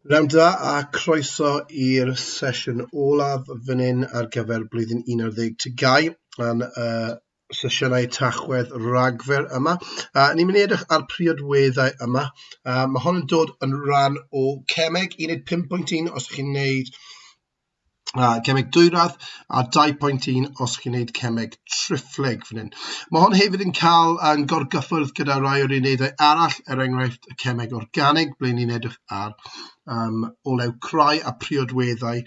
Pnawn da a croeso i'r sesiwn olaf fan hyn ar gyfer blwyddyn 11 TGAU yn y sesiynau Tachwedd Rhagfyr yma. Uh, ni'n mynd i edrych ar priodweddau yma. Uh, mae hon yn dod yn rhan o cemeg, uned 5.1 os ydych chi'n gwneud a cemeg dwyradd a 2.1 os chi'n gwneud cemeg triphlyg fan hyn. Mae hon hefyd yn cael yn gorgyffwrdd gyda rai o'r unedau arall, er enghraifft y cemeg organig, ble ni'n edrych ar um, olew crai a priodweddau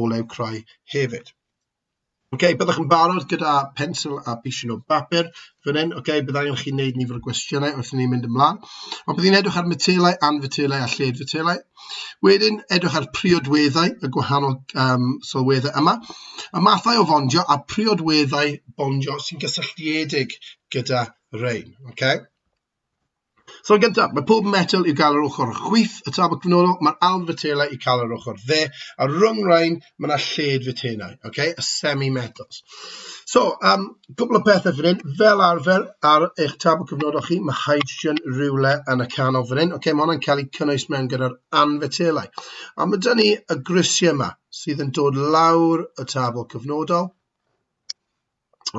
olew crai hefyd. Ok, byddwch yn barod gyda pensil a pishyn o bapur fan hyn. Ok, bydd angen chi wneud nifer o gwestiynau wrth i ni mynd ymlaen. Ond bydd ni'n edrych ar metelau, anfetelau a lled-fetelau. Wedyn, edrych ar priodweddau y gwahanol um, sylweddau yma. Y mathau o fondio a priodweddau bondio sy'n gysylltiedig gyda rhain. Okay? So yn gyntaf, mae pob metel i'w gael ar ochr chwith y tabl cyfnodol, mae'r alfetelau i'w cael ar ochr dde, a rhwng rhain mae yna lled fetenau, okay? y semi-metals. So, um, cwbl o pethau fan hyn, fel arfer ar eich tabl cyfnodol chi, mae hydrogen rhywle yn y canol fan hyn, okay? mae hwnna'n cael ei cynnwys mewn gyda'r anfetelau. A mae dyn ni y grisiau yma sydd yn dod lawr y tabl cyfnodol,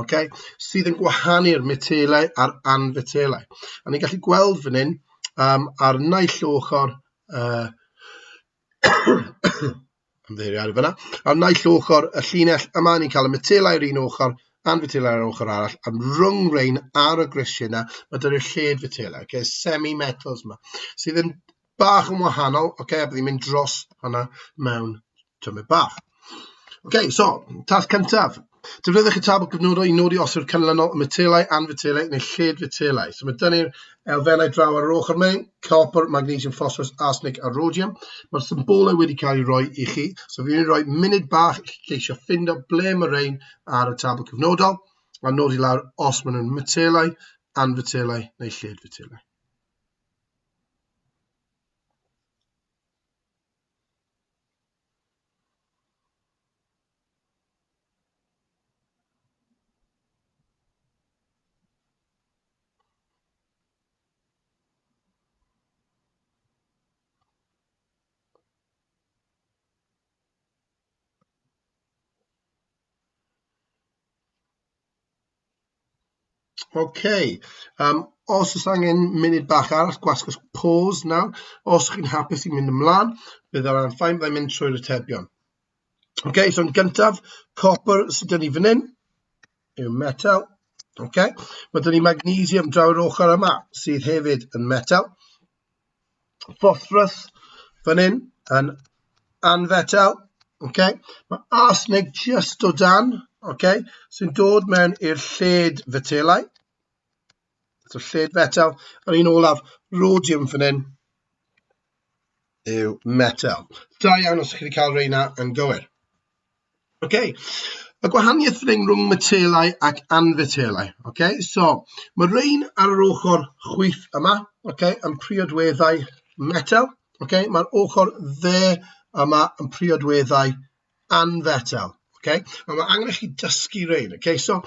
okay, sydd yn gwahanu'r metelau a'r anfetelau. A ni'n gallu gweld fan hyn um, ar naill ochr, uh, ymddiheuriadau fyna, ar naill ochr y llinell yma, ni'n cael y metelau ar un ochr, anfetelau ar ochr arall, a rhwng rein ar y grisiau yna, mae dyna'r lled fetelau, okay, semi-metals yma, sydd yn bach yn wahanol, oce, okay, a bydd i'n mynd dros hwnna mewn tymed bach. Oce, okay, so, tasg cyntaf. Defnyddiwch y tabl cyfnodol i nodi os yw'r canlynol yn metelau, anfetelau neu lled-fetelau. So mae dynnu'r elfennau draw ar yr ochr mewn, copr, magnesium, phosphorus, arsenic a rhodium. Mae'r symbolau wedi cael ei roi i chi. So fi'n rhoi munud bach i chi geisio ffindo ble mae rhain ar y tabl cyfnodol a nodi lawr os maen nhw'n metelau, anfetelau neu lled-fetelau. Ok, um, os oes angen munud bach arall, gwasgwch pause nawr. Os chi'n hapus i mynd ymlaen, bydd ar ffain, byddai'n mynd trwy'r atebion. Ok, so yn gyntaf, copr sydd dyn ni fan hyn, yw metel. Ok, mae dyn ni magnesium draw i'r ochr yma, sydd hefyd yn metel. Phosphorus fan hyn yn anfetel. Okay. Mae arsenic just o dan, okay, sy'n dod mewn i'r lled fetelau. So lled fetel. A'r un olaf, rhodium fan hyn, yw metel. Da iawn os ydych chi wedi cael reina yn gywir. Ok, y gwahaniaeth fan hyn rhwng metelau ac anfetelau. Ok, so mae rhain ar yr ochr chwith yma, ok, yn priodweddau metel. Ok, mae'r ochr dde yma yn priodweddau anfetel. Ok, a mae angen i chi dysgu rhain. Ok, so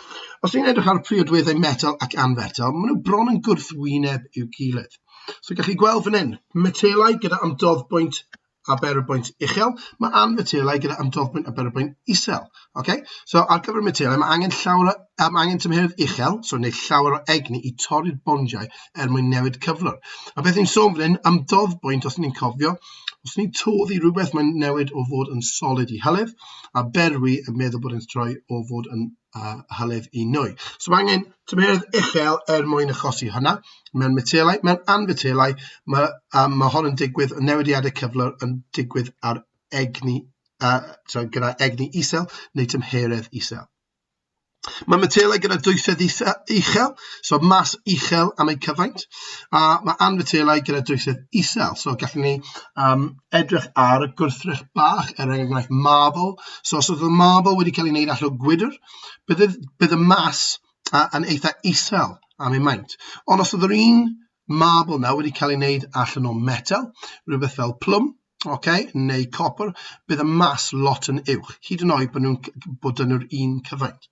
os ni'n edrych ar y priodweddau metel ac anfetel, maen nhw bron yn gwrthwyneb i'w gilydd. So gallu gweld fan hyn, metelau gyda amdoddbwynt a berybwynt uchel, mae anfetelau gyda ymdoddbwynt a berybwynt isel. Okay? So ar gyfer metelau, mae angen llawer o, mae angen tymheredd uchel, so neu llawer o egni i torri'r bondiau er mwyn newid cyflwr. A beth ni'n sôn fan hyn, ymdoddbwynt, os ni'n cofio, os ni'n toddi rhywbeth, mae'n newid o fod yn solid i hylif, a berwi yn meddwl bod e'n troi o fod yn uh, hylif i nwy. So mae angen tymheredd uchel er mwyn achosi hynna. Mewn metelau, mewn anfetelau, mae, um, mae hon yn digwydd, y newidiadau cyflwr yn digwydd ar egni, uh, so gyda egni isel neu tymheredd isel. Mae metelau gyda dwysedd uchel, so mas uchel am eu cyfaint, a mae anfetelau gyda dwysedd isel, so gallwn ni um, edrych ar y gwrthrych bach, er enghraifft marble. So os oedd y marble wedi cael ei wneud allan o gwydr, bydd, bydd y mas uh, yn eitha isel am ei maint. Ond os oedd yr un marble na wedi cael ei wneud allan o metel, rhywbeth fel plwm, okay, neu copr, bydd y mas lot yn uwch, hyd yn oed bod nhw'n bod yn yr un cyfaint.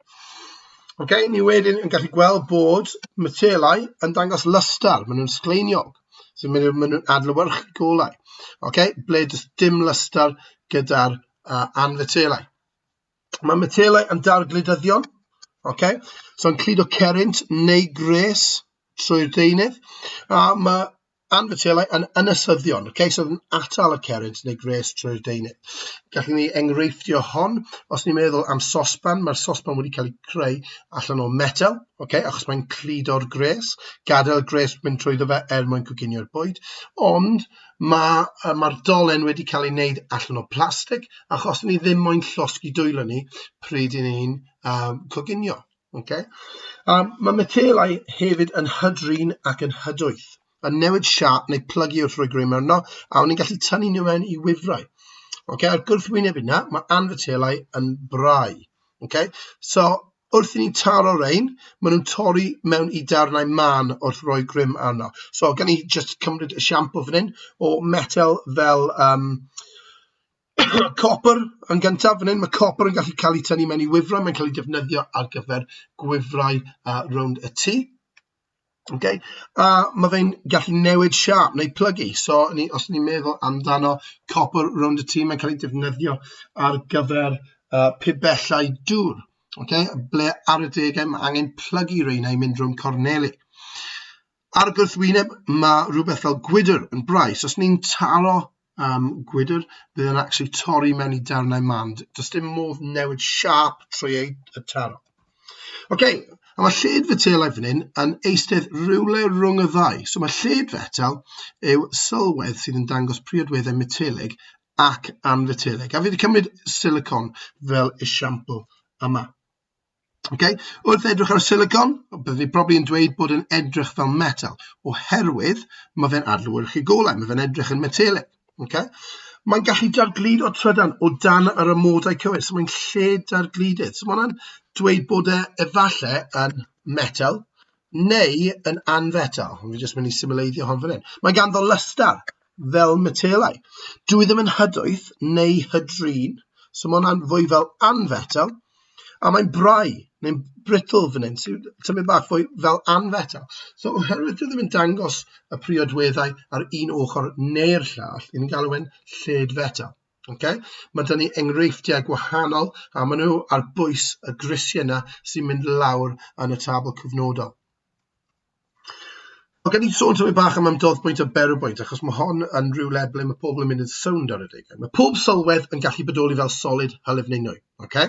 Okay, ni wedyn yn gallu gweld bod metelau yn dangos lystar, maen nhw'n sgleiniog. So maen nhw'n adlewyrchu golau. Okay? Ble does dim lystr gyda'r anfetelau. Mae metelau yn dargludyddion, okay? So yn cludo cerrynt neu gres trwy'r deunydd, a mae anfetelau yn ynysyddion, okay? So yn atal y cerrynt neu gres trwy'r deunydd. Gallwn ni enghreifftio hon, os ni'n meddwl am sosban, mae'r sosban wedi cael ei creu allan o metel, okay? Achos mae'n cludo'r gres, gadael y gres mynd trwyddo fe er mwyn coginio'r bwyd, ond mae'r ma dolen wedi cael ei wneud allan o plastig, achos ni ddim moyn llosgi dwylo ni pryd i ni'n coginio. Okay? Mae metelau hefyd yn hydrin ac yn hydwyth, yn newid siâp neu plygu wrth roi grym arno, a o'n i'n gallu tynnu nhw mewn i wifrau. Okay? A'r gwrthwyneb yna, mae anfetelau yn brau. Okay? So, wrth i ni taro rein, maen nhw'n torri mewn i darnau mân wrth roi grym arno. So, gan i just cymryd esiampl fan hyn o metel fel copr yn gyntaf fan hyn. Mae copr yn gallu cael ei tynnu mewn i wifrau, mae'n cael ei defnyddio ar gyfer gwifrau rownd y tŷ. Okay? A mae fe'n gallu newid siâp neu plygu. So, ni, os ni'n meddwl amdano copr rownd y tŷ, mae'n cael ei defnyddio ar gyfer pibellau dŵr. Okay? Ble ar y degau mae angen plygu reina i mynd rownd corneli. Ar y gwrthwyneb, mae rhywbeth fel gwydr yn brau. So, os ni'n taro gwydr, bydd yn actually torri mewn i darnau man. Does dim modd newid siâp trwy ei taro. Oce, okay, a mae lled fetelau fan hyn yn eistedd rhywle rhwng y ddau. So mae lled fetel yw sylwedd sydd yn dangos priodweddau metelig ac anfetelig. A fi wedi cymryd silicon fel esiampl yma. Okay? Wrth edrych ar silicon, byddwn ni probably yn dweud bod yn edrych fel metel, oherwydd mae fe'n adlewyrchu golau, mae fe'n edrych yn metelig. Okay? Mae'n gallu dargludo trydan o dan yr amodau cywir, so mae'n lled dargludydd. So mae hwnna'n dweud bod e efallai yn metel neu yn anfetel. Fi jyst mynd i symleiddio hon fan hyn. Mae ganddo lystar, fel metelau. Dw i ddim yn hydwyth neu hydrin, so mae hwnna'n fwy fel anfetel, a mae'n brau neu'n brittle fan hyn, sy'n tymed bach fwy fel anfetel. So oherwydd dwi ddim yn dangos y priodweddau ar un ochr neu'r llall, ni'n galw e'n lled fetel. Okay? Mae dyn ni enghreifftiau gwahanol a maen nhw ar bwys y grisiau yna sy'n mynd lawr yn y tabl cyfnodol. Mae gen i sôn tymed bach am ymdoddbwynt a berwbwynt, achos mae hon yn rhywle ble mae pobl yn mynd yn sownd ar adegau. Mae pob sylwedd yn gallu bodoli fel solid, hylif neu nwy. Okay?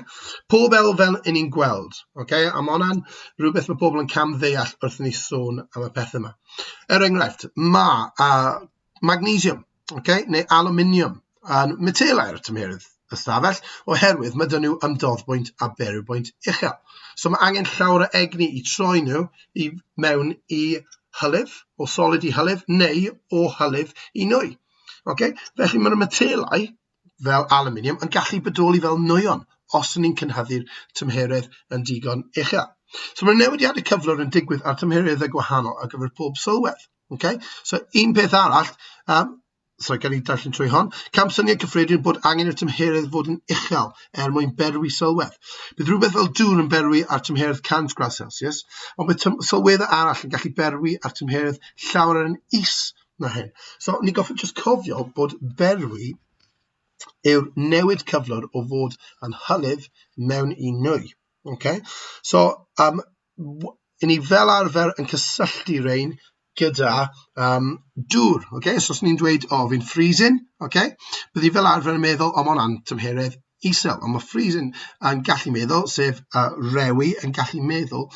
Pob elfen yn ni'n gweld. Okay? A mae hwnna'n rhywbeth mae pobl yn camddeall wrth i ni sôn am y pethau yma. Er enghraifft, mae magnesium, okay, neu aluminium yn metelau ar y tymheredd ystafell oherwydd mae dyn nhw ymdoddbwynt a berwbwynt uchel. So mae angen llawer o egni i troi nhw i mewn i hylif, o solid i hylif, neu o hylif i nwy. Okay? Felly mae'r metelau, fel aluminium, yn gallu bodoli fel nwyon os ni'n cynhyddu'r tymheredd yn digon uchel. So mae'r newidiadau cyflwr yn digwydd ar tymhereddau gwahanol ar gyfer pob sylwedd. Okay? So un peth arall, sorry, gael ei darllen trwy hon, camsyniad cyffredin bod angen i'r tymheredd fod yn uchel er mwyn berwi sylwedd. Bydd rhywbeth fel dŵr yn berwi ar tymheredd 100 gradd Celsius, ond bydd sylweddau arall yn gallu berwi ar tymheredd llawer yn is na hyn. So ni goffod just cofio bod berwi yw'r newid cyflwr o fod yn hylif mewn i nwy. Okay? So, i ni fel arfer yn cysylltu rein gyda dŵr. Okay? So, os ni'n dweud, o, oh, fi'n freezing, okay? Byddi i fel arfer yn meddwl, o, oh, mae hwnna'n tymheredd isel. Ond mae freezing yn gallu meddwl, sef rewi, yn gallu meddwl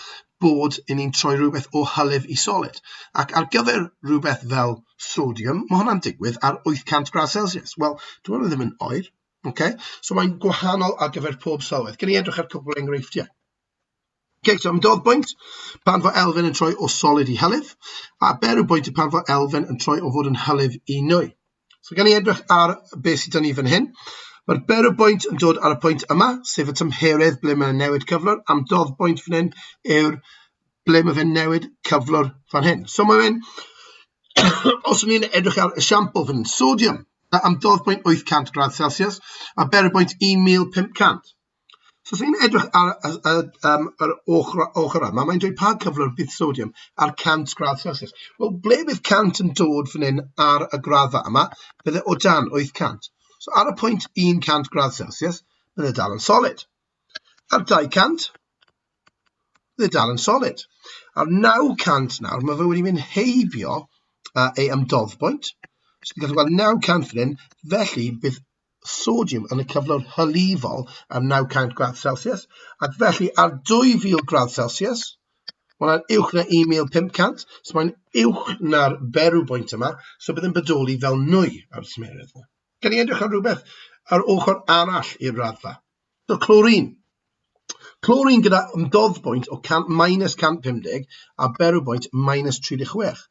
bod i ni'n troi rhywbeth o hylif i solid. Ac ar gyfer rhywbeth fel sodium, mae hwnna'n digwydd ar 800 gradd Celsius. Wel, dwi hwnna ddim yn oer. Okay? So mae'n gwahanol ar gyfer pob sylwedd. Gen i edrych ar cwbl enghreifftiau. Okay, so ymdoddbwynt, pan fo elfen yn troi o solid i hylif, a berwbwynt yw pan fo elfen yn troi o fod yn hylif i nwy. So gan i edrych ar beth sydd 'da ni fan hyn. Mae'r berwbwynt yn dod ar y pwynt yma, sef y tymheredd ble mae'n newid cyflwr. Amdoddbwynt fan hyn yw'r ble mae fe'n newid cyflwr fan hyn. So mae fe'n, os o'n i'n edrych ar esiampl fan hyn, sodium, amdoddbwynt 800 gradd Celsius, a berwbwynt 1500. So os ni'n edrych ar y, y, um, yr ochr, ochr yma, mae'n dweud pa cyflwr bydd sodium ar 100 gradd Celsius. Wel, ble bydd 100 yn dod fan hyn ar y graddfa yma? Bydde o dan 800. So ar y pwynt 100 gradd Celsius, bydde dal yn solid. Ar 200, bydde dal yn solid. Ar 900 nawr, mae fe wedi mynd heibio ei ymdoddbwynt. So ni'n gallu gweld 900 fan hyn, felly bydd sodiwm yn y cyflwr hylifol ar 900 gradd Celsius, ac felly ar 2000 gradd Celsius, mae hwnna'n uwch na 1500, so mae'n uwch na'r berw bwynt yma, so bydd yn bodoli fel nwy ar y tymheredd yma. Gan ni edrych ar rhywbeth ar ochr arall i'r raddfa. So clorin. Clorin gyda ymdoddbwynt o 100, minus 150 a berwbwynt minus 36.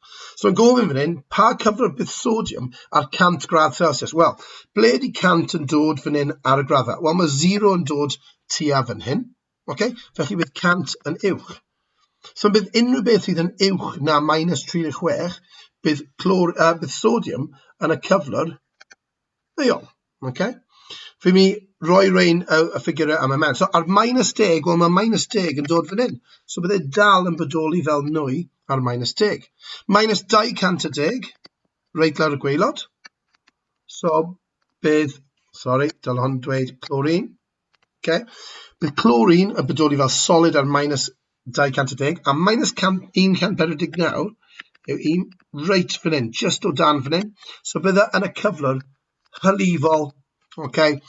So mae'n gofyn fan hyn, pa cyflwr bydd sodiwm ar 100 gradd Celsius? Wel, ble ydy 100 yn dod fan hyn ar y graddfa? Wel, mae 0 yn dod tua fan hyn. Okay? Felly bydd 100 yn uwch. So bydd unrhyw beth sydd yn uwch na minus 36, bydd, clor, bydd sodiwm yn y cyflwr Deuol. Okay? Fi mi roi rein y, y ffigurau yma mewn. So ar minus 10, wel mae minus 10 yn dod fan hyn. So bydde dal yn bodoli fel nwy ar minus 10. Minus 210, reit lawr y gwaelod. So bydd, sorry, dyl hon dweud chlorine. Okay? Bydd chlorine yn bodoli fel solid ar minus 210 a minus 149 yw un reit fan hyn, just o dan fan hyn. So bydde yn y cyflwr hylifol, okay,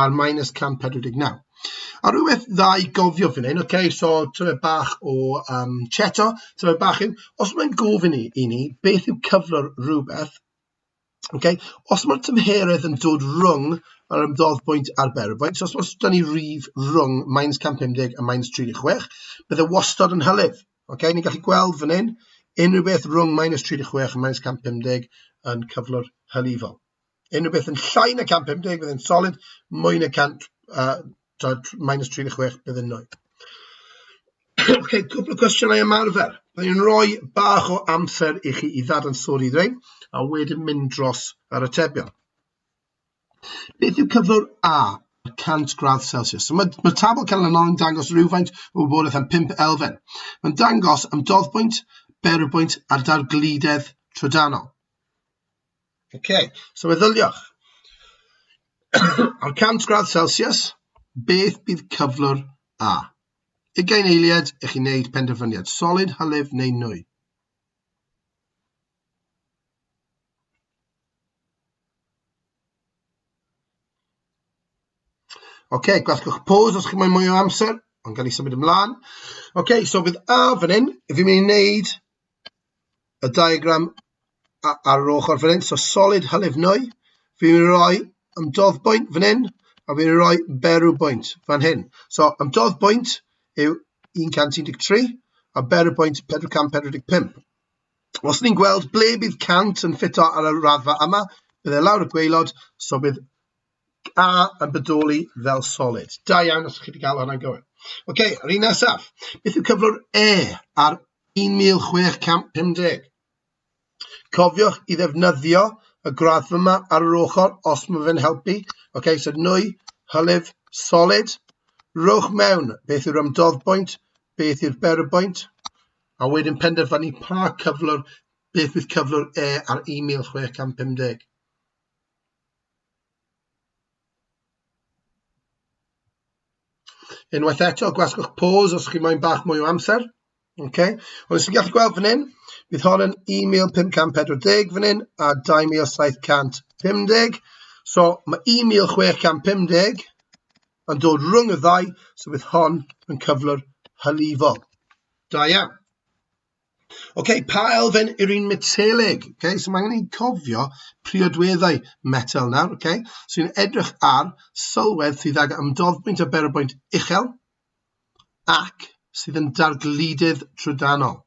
ar minus 149. A rhywbeth dda i gofio fan hyn, okay, so tymed bach o um, cheto, tymed bach yw, os mae'n gofyn i, i ni beth yw cyflwr rhywbeth, Okay? Os mae'r tymheredd yn dod rhwng yr ymdoddbwynt a'r berwbwynt, so os oes da ni rif rhwng minus 150 a minus 36, bydde wastad yn hylif. Okay? Ni'n gallu gweld fan hyn, unrhyw beth rhwng minus 36 a minus 150 yn cyflwr hylifol. Unrhyw beth yn llai na 150 bydd yn solid, mwy na 100, minus 36 bydd yn nwy. OK, cwpl o cwestiynau ymarfer. Byddwn ni'n rhoi bach o amser i chi i ddadansoddi rhain, a wedyn mynd dros yr atebion. Beth yw cyflwr A ar 100 gradd Celsius? So mae, mae tabl canlynol yn dangos rhywfaint o wybodaeth am 5 elfen. Mae'n dangos am doddbwynt, berwbwynt a'r dargludedd trydanol. OK, so meddyliwch. Ar 100 gradd Celsius, beth bydd cyflwr A? Ugain eiliad i chi wneud penderfyniad, solid, hylif neu nwy. OK, gwasgwch pause os chi'n moyn mwy o amser, ond gael ei symud ymlaen. OK, so fydd A fan hyn, fi'n mynd i wneud y diagram ar yr ochr fan hyn. So solid hylif nwy. Fi'n mynd i roi ymdoddbwynt fan hyn, a fi'n rhoi berwbwynt fan hyn. So ymdoddbwynt yw 113 a berwbwynt 445. Os ni'n gweld ble bydd 100 yn ffito ar y raddfa yma, bydd e lawr y gwaelod, so bydd A yn bodoli fel solid. Da iawn os chi wedi cael hwnna'n gywir. Oce, okay, yr un nesaf. Beth yw cyflwr E ar 1650? Cofiwch i ddefnyddio y graddfa yma ar yr ochr os mae fe'n helpu. Oce, okay, so nwy, hylif, solid. Rowch mewn beth yw'r ymdoddbwynt, beth yw'r berybwynt, a wedyn penderfynu pa cyflwr, beth bydd cyflwr E ar 1650. Unwaith eto, gwasgwch pause os chi moyn bach mwy o amser. Okay. Ond os chi'n gallu gweld fan hyn, bydd hon yn 1540 fan hyn a 2750. So mae 1650 yn dod rhwng y ddau, so bydd hon yn cyflwr hylifol. Da iawn. Ok, pa elfen yw'r un metelig? Ok, so mae angen i cofio priodweddau metel nawr. Ok, so ni'n edrych ar sylwedd sydd ag ymdoddbwynt a berobwynt uchel ac sydd yn dargludydd trydanol.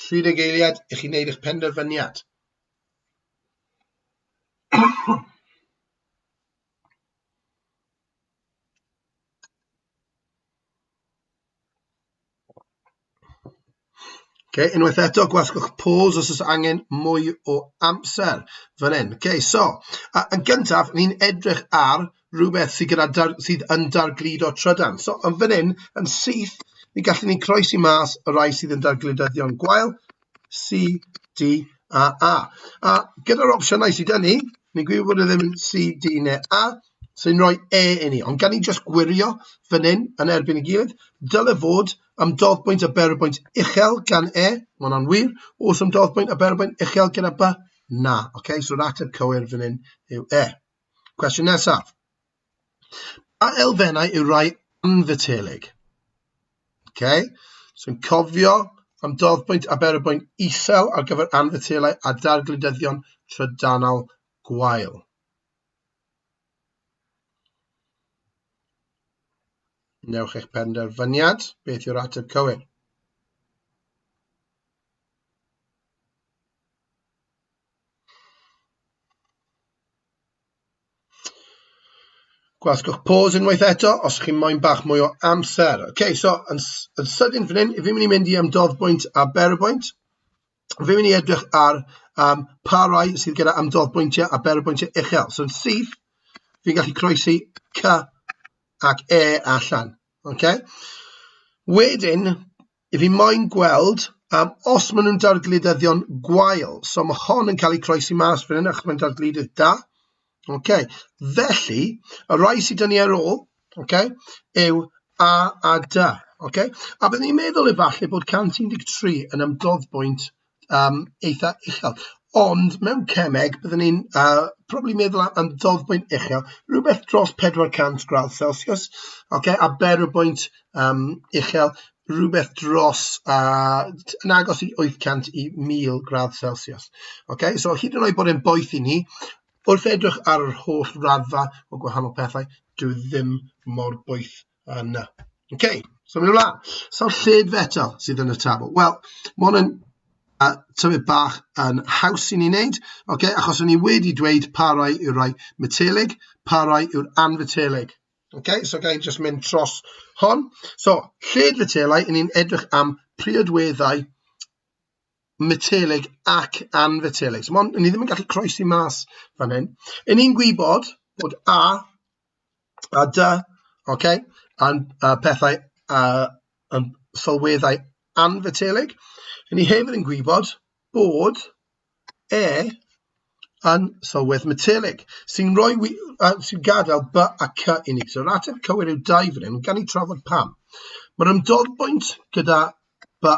30 eiliad i chi wneud eich penderfyniad. Okay, unwaith eto, gwasgwch pause os oes angen mwy o amser fan hyn. Okay, so, a, yn gyntaf, ni'n edrych ar rhywbeth sydd, gyda dar, sydd yn dargludo trydan. So, yn fan hyn, yn syth, ni gallu ni croesi mas y rai sydd yn dargludyddion gwael, C, D a A. A gyda'r opsiynau sydd 'da ni, ni'n gwybod bod e ddim yn C, D neu A, sy'n rhoi E i ni. Ond gan ni jyst gwirio fan hyn yn erbyn y gilydd, dyle fod ymdoddbwynt a berobwynt uchel gan E, mae hwnna'n wir. Oes ymdoddbwynt a berobwynt uchel gyda B? Na. Okay, so'r ateb cywir fan hyn yw E. Cwestiwn nesaf. Pa elfennau yw rhai anfetelig? Okay. So yn cofio am doddbwynt a berobwynt isel ar gyfer anfetelau a dargludyddion trydanol gwael. Newch eich penderfyniad, beth yw'r ateb cywir? Gwasgwch pause unwaith eto os chi'n moyn bach mwy o amser. OK, so yn, yn sydyn fan hyn, fi'n mynd i mynd i ymdoddbwynt a berobwynt. Fi'n mynd i edrych ar um, pa rai sydd gyda ymdoddbwyntiau a berobwyntiau uchel. So yn syth, fi'n gallu croesi C ac E allan. Okay? Wedyn, i fi moyn gweld um, os maen nhw'n dargludyddion gwael. So mae hon yn cael ei croesi mas fan hyn achos mae'n dargludydd da. Okay. Felly, y rai sydd dyn ni ar ôl okay, yw A a D. Okay? A byddwn ni'n meddwl efallai bod 113 yn ymdoddbwynt um, eitha uchel. Ond mewn cemeg, byddwn ni'n uh, probably meddwl am ymdoddbwynt uchel, rhywbeth dros 400 gradd Celsius, okay? a berobwynt um, uchel, rhywbeth dros, uh, yn agos i 800 i 1000 gradd Celsius. Okay? So hyd yn oed bod e'n boeth i ni, wrth edrych ar yr holl raddfa o gwahanol pethau, dyw e ddim mor boeth yna. OK, so mynd ymlaen. Sawl lled fetel sydd yn y tabl? Wel, mae hwn yn uh, tyfu bach yn haws i ni wneud, okay, achos o'n i wedi dweud pa rai yw'r rai metelig, pa rai yw'r anfetelig. Okay, so ga i just mynd tros hon. So, lled fetelau, i ni'n edrych am priodweddau metelig ac anfetelig. So, mon, ni ddim yn gallu croesi mas fan hyn. I ni'n gwybod bod A a D, okay, a'n uh, pethau uh, yn sylweddau anfetelig. I ni hefyd yn gwybod bod E yn sylwedd metelig, sy'n rhoi, uh, sy'n gadael B a C i ni. So yr ateb cywir yw 2 fan hyn, gan i trafod pam. Mae'r ymdoddbwynt gyda B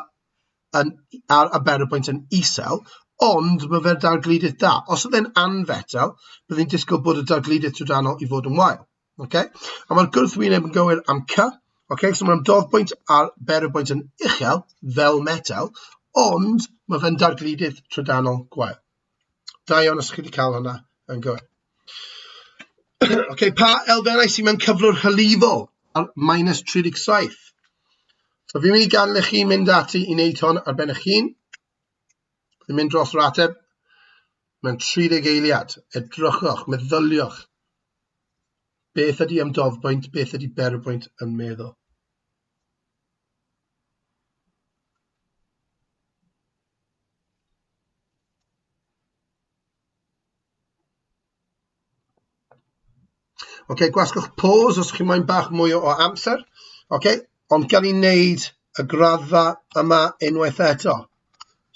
yn, ar y berobwynt yn isel, ond mae fe'r dargludydd da. Os oedd e'n anfetel, byddai'n disgwyl bod y dargludydd trydanol i fod yn wael. Okay? A mae'r gwrthwyneb yn gywir am C. Okay? So mae'r ymdoddbwynt a'r berobwynt yn uchel, fel metel, ond mae fe'n dargludydd trydanol gwael. Da iawn os chi wedi cael hwnna yn gywir. okay, pa elfennau sy'n mewn cyflwr hylifol ar minus 37? So fi'n mynd i gadael i chi mynd ati i wneud hwn ar ben eich hun. Fi'n mynd dros yr ateb mewn 30 eiliad. Edrychwch, meddyliwch. Beth ydy ymdoddbwynt, beth ydy berobwynt yn meddwl? Ok, gwasgwch pause os chi moyn bach mwy o amser. Ok, ond gan i wneud y graddfa yma unwaith eto.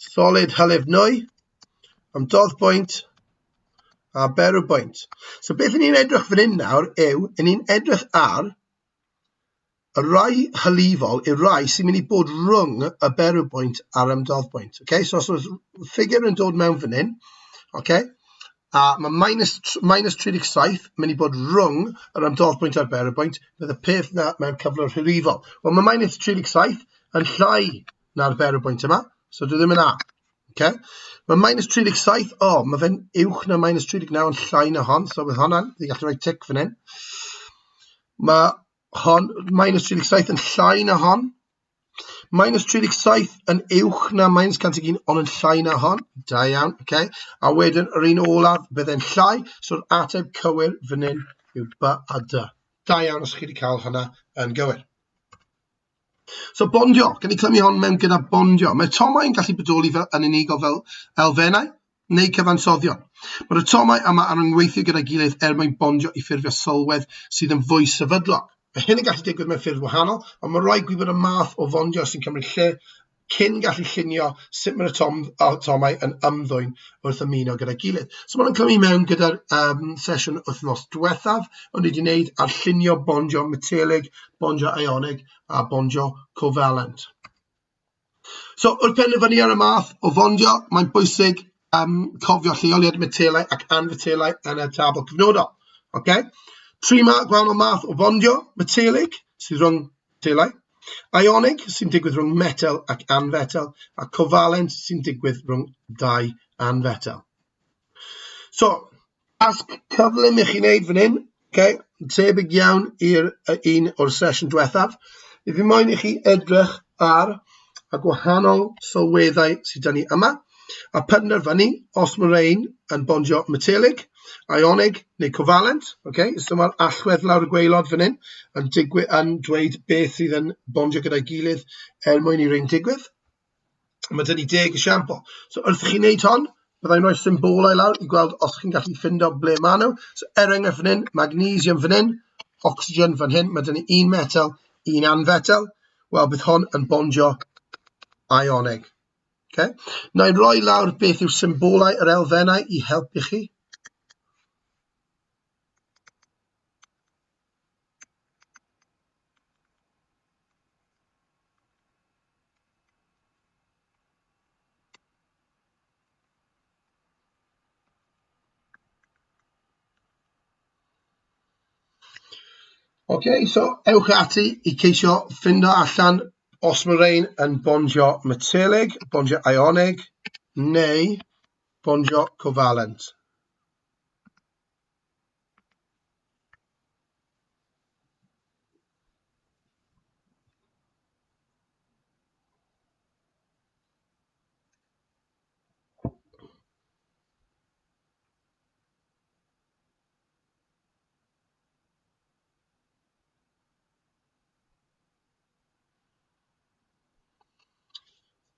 Solid hylif nwy, ymdoddbwynt a berwbwynt. So beth ni'n edrych fan hyn nawr yw, ni'n edrych ar Y rhai hylifol yw'r rhai sy'n mynd i bod rhwng y berwbwynt a'r ymdoddbwynt. Okay? So os oes ffigur yn dod mewn fan hyn, okay? a mae minus, minus 37 mynd i bod rhwng yr ymdoddbwynt a'r berwbwynt, bydd y peth na mewn cyflwr hylifol. Wel, mae minus 37 yn llai na'r berwbwynt yma, so dwi ddim yn A. Okay? Mae minus 37, o, oh, mae fe'n uwch na minus 39 yn llai na hon, so bydd hwnna'n, fi'n gallu rhoi tic fan hyn. Mae hon, minus 37 yn llai na hon. Minus 37 yn uwch na minus 101, ond yn llai na hon. Da iawn, oce. Okay. A wedyn, yr un olaf, bydd e'n llai, so'r ateb cywir fan hyn yw B a D. Da iawn os chi wedi cael hwnna yn gywir. So bondio, gan i clymu hon mewn gyda bondio. Mae atomau yn gallu bodoli fel, yn unigol fel elfennau neu cyfansoddion. Mae'r atomau yma yn rhyngweithio gyda'i gilydd er mwyn bondio i ffurfio sylwedd sydd yn fwy sefydlog. Mae hyn yn gallu digwydd mewn ffyrdd wahanol, ond mae rhaid gwybod y math o fondio sy'n cymryd lle cyn gallu llunio sut mae'r atom, atomau yn ymddwyn wrth ymuno gyda'i gilydd. So mae'n clymu mewn gyda'r um, sesiwn wythnos diwethaf, o'n i wedi gwneud ar llunio bondio metelig, bondio ionig a bondio covalent. So wrth penderfynu ar y math o fondio, mae'n bwysig um, cofio lleoliad metelau ac anfetelau yn y tabl cyfnodol. Okay? Tri ma gwahanol math o fondio metelig sydd rhwng metelau, ionig sy'n digwydd rhwng metel ac anfetel, a covalent sy'n digwydd rhwng dau anfetel. So, Tasg cyflym i chi wneud fan hyn, okay? Tebyg iawn i'r un o'r sesiwn diwethaf. I fi moyn i chi edrych ar y gwahanol sylweddau sydd 'da ni yma, a penderfynu os mae rhain yn bondio metelig, ionig neu covalent. Okay? So mae'r allwedd lawr y gwaelod fan hyn yn, digwy, yn dweud beth sydd yn bondio gyda'i gilydd er mwyn i rhain digwydd. Mae 'da ni deg esiampl. So wrth i chi wneud hon, byddai'n rhoi symbolau lawr i gweld os chi'n gallu ffindo ble maen nhw. So er enghraifft fan hyn, magnesium fan hyn, oxygen fan hyn, mae 'da ni un metel, un anfetel. Wel, bydd hon yn bondio ionig. Okay? Na i roi lawr beth yw symbolau yr elfennau i helpu chi. Ok, so ewch ati i ceisio ffindo allan os mae rhain yn bondio metelig, bondio ionig neu bondio covalent.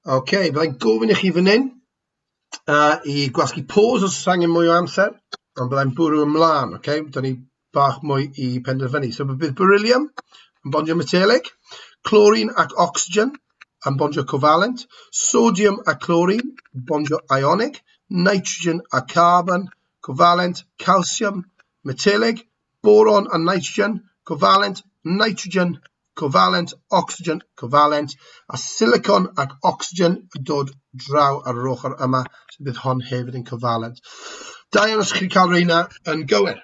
Ok, byddai'n gofyn i chi fan hyn uh, i gwasgu pause os oes angen mwy o amser, ond byddai'n bwrw ymlaen, ok? Da ni bach mwy i penderfynu. So bydd beryllium yn bondio metelig, chlorine ac oxygen yn bondio covalent, sodium a chlorine bondio ionic, nitrogen a carbon covalent, calcium metelig, boron a nitrogen covalent, nitrogen covalent, oxygen, covalent, a silicon ac oxygen yn dod draw ar yr ochr yma, so bydd hon hefyd yn covalent. Da iawn os chi'n cael reina yn gywir.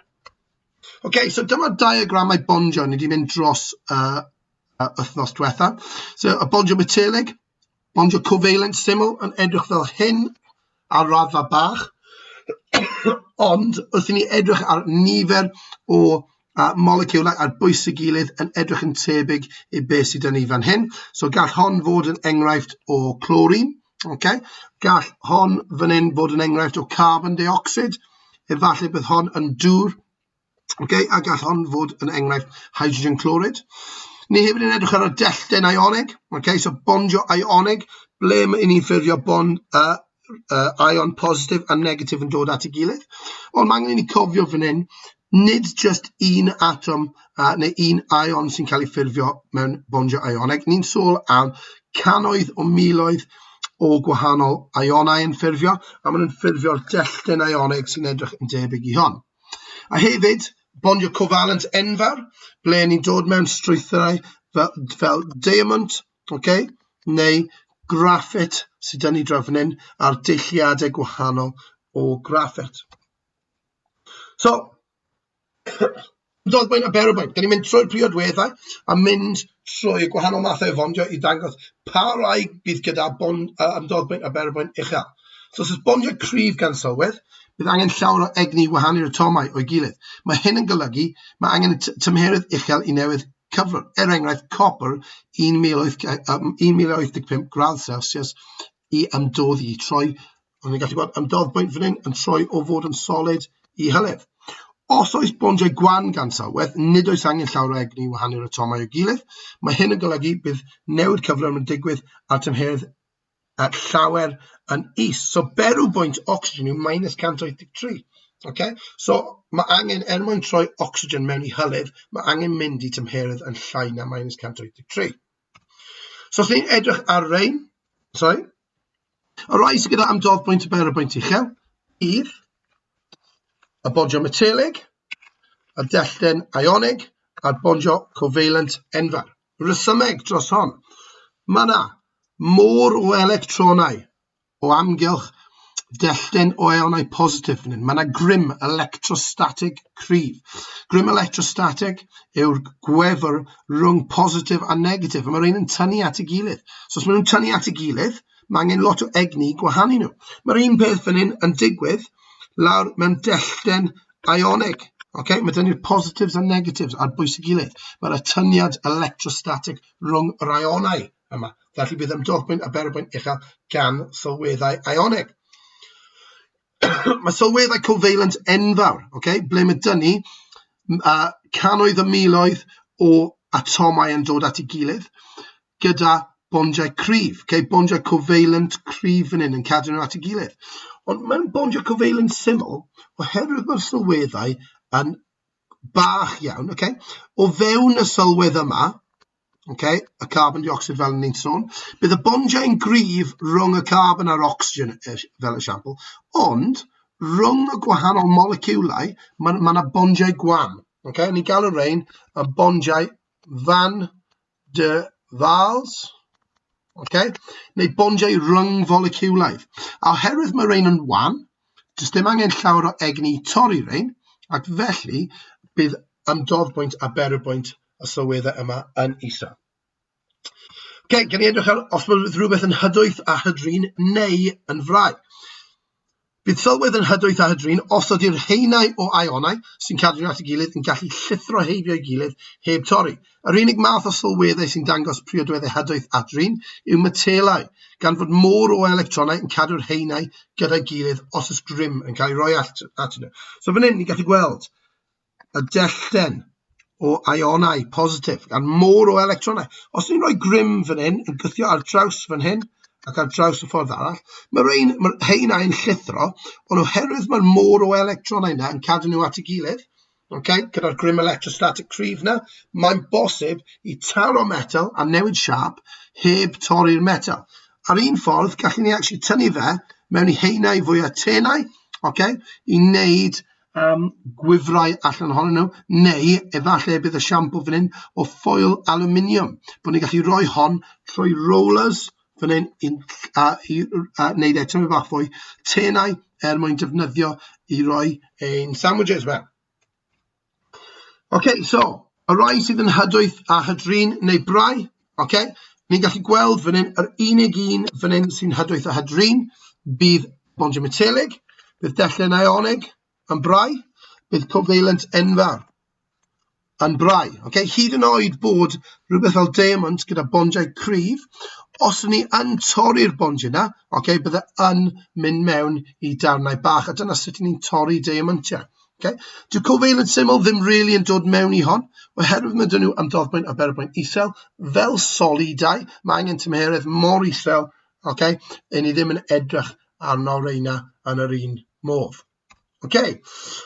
Ok, so dyma'r diagramau bondio ni wedi mynd dros uh, uh, wythnos diwetha. So y bondio metelig, Bondio covalent syml yn edrych fel hyn ar raddfa bach, ond wrth i ni edrych ar nifer o uh, moleciwlau ar bwys ei gilydd yn edrych yn tebyg i beth sydd 'da ni fan hyn. So gall hon fod yn enghraifft o chlorine, okay? Gall hon fan hyn fod yn enghraifft o carbon dioxide, efallai bydd hon yn dŵr, Okay, a gall hon fod yn enghraifft hydrogen chloride. Ni hefyd yn edrych ar y dellten ionig, okay, so bondio ionig, ble mae ni'n ffurfio bond uh, uh, ion positif a negatif yn dod at ei gilydd. Ond mae angen i ni cofio fan hyn, nid just un atom uh, neu un ion sy'n cael ei ffurfio mewn bondio ionig. Ni'n sôn am cannoedd o miloedd o gwahanol ionau yn ffurfio, a maen nhw'n ffurfio'r dellten ionig sy'n edrych yn debyg i hon. A hefyd, bondio covalent enfawr, ble ni'n dod mewn strwythurau fel, fel diamond, okay, neu graffit sydd 'da ni draw fan hyn, a'r deilliadau gwahanol o graffit. So, Ymdoddboen a berobwynt. Da ni'n mynd trwy'r priodweddau a mynd trwy y gwahanol mathau o fondio i ddangos pa rai bydd gyda bond, uh, ymdoddboen a berobwynt uchel. So os oes bondio cryf gan sylwedd, bydd angen llawer o egni i wahanu'r atomau o'i gilydd. Mae hyn yn golygu mae angen tymheredd uchel i newid cyflwr. Er enghraifft, copr 1085 gradd Celsius i ymdoddi, i troi, o'n i'n gallu gweld ymdoddbwynt fan hyn yn troi o fod yn solid i hylif. Os oes bondiau gwan gan sylwedd, nid oes angen llawer o egni i wahanu'r atomau o'i gilydd. Mae hyn yn golygu bydd newid cyflym yn digwydd ar tymheredd at llawer yn is. So berwbwynt ocsigen yw minus 183. Okay? So mae angen, er mwyn troi ocsigen mewn i hylif, mae angen mynd i tymheredd yn llai na minus 183. So os ni'n edrych ar rein, sorry, y rai sydd gyda amdoddbwynt y berwbwynt uchel, bydd y bondio metelig, y dellten ionig a'r bondio covalent enfawr. Rhesymeg dros hon. Mae yna môr o electronau o amgylch dellten o ionau positif fan hyn. Mae yna grym electrostatig cryf. Grym electrostatig yw'r gwefr rhwng positif a negatif, a mae rhain yn tynnu at ei gilydd. So os maen nhw'n tynnu at ei gilydd, mae angen lot o egni i gwahanu nhw. Mae'r un peth fan hyn yn digwydd lawr mewn dellten ionig. Okay? Mae dyn ni'r positives a negatives ar bwys ei gilydd. Mae'r atyniad electrostatic rhwng yr ionau yma. Felly bydd ymdoddbwynt a berobwynt uchel gan sylweddau ionig. Mae sylweddau covalent enfawr, okay? Ble mae dyn ni cannoedd o miloedd o atomau yn dod at ei gilydd gyda bondiau cryf, okay? Bondiau covalent cryf fan hyn yn cadw nhw at ei gilydd. Ond mewn bondiau covalent syml, oherwydd mae'r sylweddau yn bach iawn, okay? O fewn y sylwedd yma, okay, y carbon dioxide fel ni'n sôn, bydd y bondiau yn gryf rhwng y carbon a'r oxygen fel esiampl, ond rhwng y gwahanol moleciwlau, mae yna ma bondiau gwan. Okay? Ni'n galw rhain y bondiau van der Waals, okay? Neu bondiau rhwng foleciwlaidd. A oherwydd mae rhain yn wan, does dim angen llawer o egni i torri rhain, ac felly bydd ymdoddbwynt a berwbwynt y sylweddau yma yn isel. Okay, gan i edrych ar os mae rhywbeth yn hydwyth a hydrin neu yn frau. Bydd sylwedd yn hydwyth a hydrin os ydy'r haenau o ionau sy'n cadw nhw at ei gilydd yn gallu llithro heibio ei gilydd heb torri. Yr unig math o sylweddau sy'n dangos priodweddau hydwyth a hydrin yw metelau, gan fod môr o electronau yn cadw'r haenau gyda'i gilydd os oes grym yn cael ei roi atyn nhw. So fan hyn, ni'n gallu gweld y dellten o ionau positif gan môr o electronau. Os ni'n rhoi grym fan hyn, yn gwthio ar draws fan hyn ac ar draws y ffordd arall, mae rhain, mae'r haenau yn llithro, ond oherwydd mae'r môr o electronau yna yn cadw nhw at ei gilydd, okay, gyda'r grym electrostatic cryf yna, mae'n bosib i taro metel a newid siâp heb torri'r metel. Ar un ffordd, gallwn ni actually tynnu fe mewn i haenau fwyaf tenau, okay, i wneud um, gwifrau allan ohonyn nhw, neu efallai bydd y siampl fan hyn o ffoil aluminium, bod ni'n gallu rhoi hon trwy rollers fan hyn i, a, i a, wneud e tyfu bach fwy tenau er mwyn defnyddio i roi ein sandwiches mewn. OK, so, y rai sydd yn hydwyth a hydrin neu brau, OK, ni'n gallu gweld fan hyn, yr unig un fan hyn sy'n hydwyth a hydrin, bydd bondio metelig, bydd dellten ionig yn brau, bydd covalent enfawr yn brau. Okay? Hyd yn oed bod rhywbeth fel diamond gyda bondiau cryf, os ni yn torri'r bondiau yna, okay, bydde yn mynd mewn i darnau bach, a dyna sut ni'n torri diamantiau. Okay? Dyw covalent syml ddim really yn dod mewn i hon, oherwydd mae dyn nhw ymdoddbwynt a berobwynt isel, fel solidau, mae angen tymheredd mor isel, okay? E ni ddim yn edrych arno reina yn yr un modd. Okay.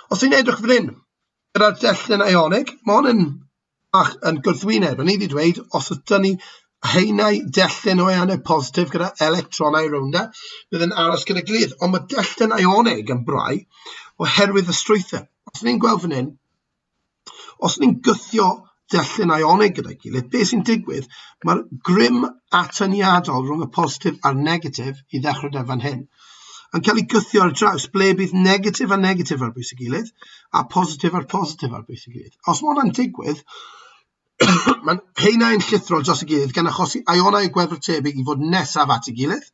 Os ni'n edrych fan hyn, gyda'r dellten ionig, mae hwn yn bach yn gwrthwyneb. O'n i wedi dweud, os ydyn ni haenau dellten o ionau positif gyda electronau rownd e, bydd yn aros gyda gilydd. Ond mae dellten ionig yn brau oherwydd y strwythur. Os ni'n gweld fan hyn, os ni'n gythio dellten ionig gyda'i gilydd, beth sy'n digwydd, mae'r grym atyniadol rhwng y positif a'r negatif i ddechrau da fan hyn, yn cael ei gythio ar draws ble bydd negatif a negatif ar bwys ei gilydd, a positif ar positif ar bwys ei gilydd. Os mae hwnna'n digwydd, mae'n haenau yn llithro dros y gilydd gan achosi ionau gwefr tebyg i fod nesaf at ei gilydd,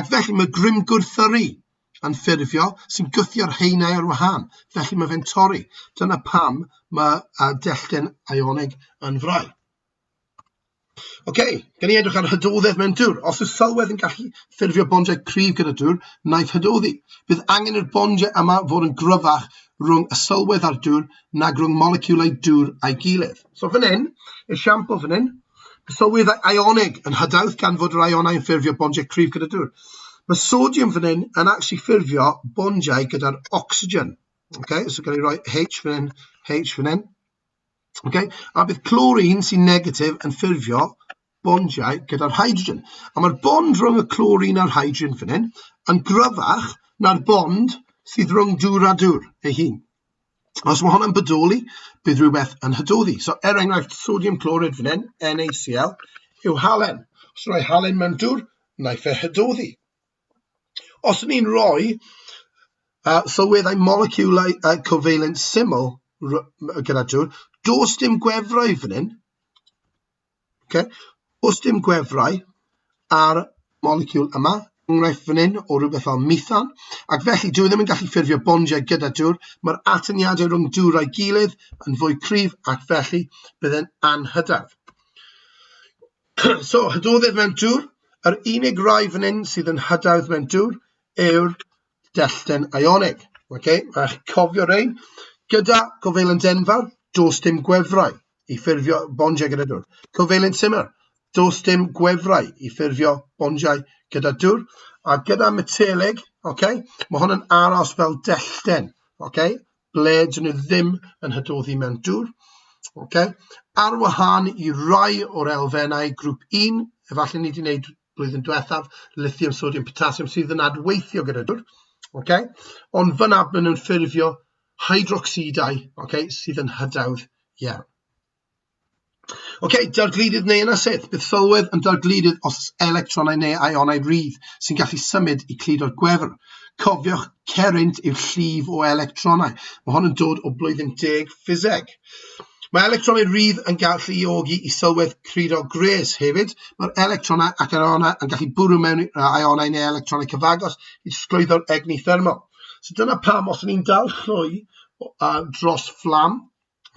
ac felly mae grym gwrthyrru yn ffurfio sy'n gwthio'r haenau ar wahân, felly mae fe'n torri. Dyna pam mae dellten ionig yn frau. Oce, gan ni edrych ar hydoddedd mewn dŵr. Os yw sylwedd yn gallu ffurfio bondiau cryf gyda dŵr, wnaiff hydoddi. Bydd angen i'r bondiau yma fod yn gryfach rhwng y sylwedd a'r dŵr nag rhwng moleciwlau dŵr a'i gilydd. So fan hyn, esiampl fan hyn, Sylweddau ionig yn hydawdd gan fod yr ionau yn ffurfio bondiau cryf gyda dŵr. Mae sodiwm fan hyn yn actually ffurfio bondiau gyda'r ocsigen. Okay, so gael ei roi H fan hyn, H fan hyn. Okay, a bydd chlorine sy'n negatif yn ffurfio bondiau gyda'r hydrogen. A mae'r bond rhwng y chlorine a'r hydrogen fan hyn yn gryfach na'r bond sydd rhwng dŵr a dŵr ei hun. Os mae hwnna'n bodoli, bydd rhywbeth yn hydoddi. So, er enghraifft, sodium chloride fan hyn, NaCl, yw halen. Os rhoi halen mewn dŵr, wnaiff e hydoddi. Os ni'n rhoi sylweddau moleciwlau covalent syml gyda dŵr, does dim gwefrau fan hyn. Okay? Does dim gwefrau ar moleciwl yma, enghraifft fan hyn o rhywbeth fel methan, ac felly dwi ddim yn gallu ffurfio bondiau gyda dŵr, mae'r atyniadau rhwng dŵr a'i gilydd yn fwy cryf ac felly bydd e'n anhydaf. So, hydoddedd mewn dŵr, yr unig rai fan hyn sydd yn hydawdd mewn dŵr yw'r dellten ionig. Okay? Mae chi'n cofio rhain. Gyda covalent enfawr, does dim gwefrau i ffurfio bondiau gyda dŵr. Covalent syml, does dim gwefrau i ffurfio bondiau gyda dŵr. A gyda metelig, okay, mae hwn yn aros fel dellten, okay, ble dyn nhw ddim yn hydoddi mewn dŵr. Okay. Ar wahân i rai o'r elfennau grŵp 1, efallai ni wedi gwneud blwyddyn diwethaf, lithium, sodium, potassium, sydd yn adweithio gyda dŵr. Okay? Ond fyna maen nhw'n ffurfio hydrocsidau, okay, sydd yn hydawdd iawn. Okay, dargludydd neu ynysydd. Bydd sylwedd yn dargludydd os oes electronau neu ionau rhydd sy'n gallu symud i cludo'r gwefr. Cofiwch, cerrynt yw llif o electronau. Mae hon yn dod o blwyddyn deg ffiseg. Mae electronau rhydd yn galluogi i sylwedd cludo gwres hefyd. Mae'r electronau ac ionau yn gallu bwrw mewn i ionau neu electronau cyfagos i trosglwyddo'r egni thermol. So dyna pam os ni'n dal llwy dros fflam,